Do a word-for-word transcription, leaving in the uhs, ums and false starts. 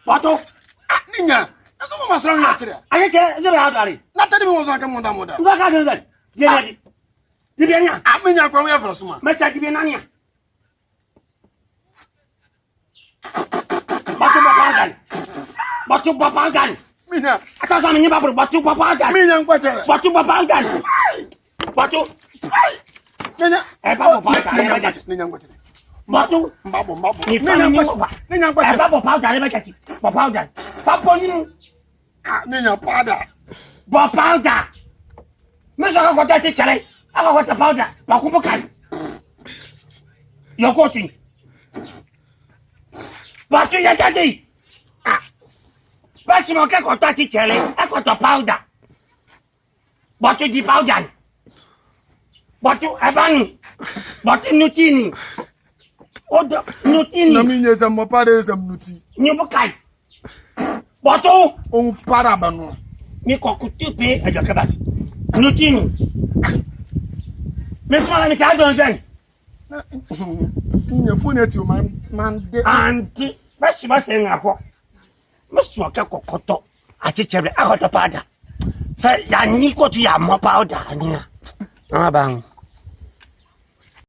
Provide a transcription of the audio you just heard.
Bɔto. Ah, ne nua. Ɛzo mɔ masra nwo akyerɛ. Ayɛ kyɛ, ɛzo bɛ adware. Na tɛde me wɔ so anka mɔda mɔda. Nfa ka nzan. Deɛ nani. Dibia nia. Ah, me nua kwa me yɛ fɛlɛ so ma. Mɛsa dibia nani a. Bɔto bɔ powder ne. Bɔto bɔ powder ne. Me nua. Asa sa me nye baboro, Bɔto bɔ powder ne. Me nua nkwɛkyɛ. Bɔto bɔ powder ne. Bɔto. Me nua. Ɛba bɔ powder, ɛba gya kyi. Me nua nkwɛkyɛ. Bɔto. Mbabɔ, mbabɔ. Me nua nkwɛkyɛ. Me nua nkwɛkyɛ. Ɛba bɔ powder, ɛba gya kyi. Bɔ powder. Fa bɔ ne mu. Ah, me nua powder. Bɔ powder. Me nso akɔtɔ akyekyɛlɛ, akɔtɔ powder, bako boka ye. Yɛ kɔɔto ne. Bɔto yɛ dade. Ah. Bɛse mɔɔ kɛ kɔtɔ akyekyɛlɛ, ɛkɔtɔ powder. Bɔto gyi powder ne. Bɔto ɛba nu. Bɔto nu ti ne. Ɔdɔ nu ti ne. Na me nua eza mɔ powder eza me nu ti. Nye boka ye. Bɔto. Ɔnwu powder bɛ nu. Me kɔ kutu pe ɛdwɛkɛ bɛse. Nu ti nu. Me soma la me sa adɔnzan. Nyɛ fo ne ti o man, man de. Ante. Bɛse bɛse nga kɔ. Me soma kɛ kɔkɔtɔ. Akyekyɛlɛ akɔtɔ powder. Saa yɛnye kɔto yɛammɔ powder ne a. Ama ba nwo.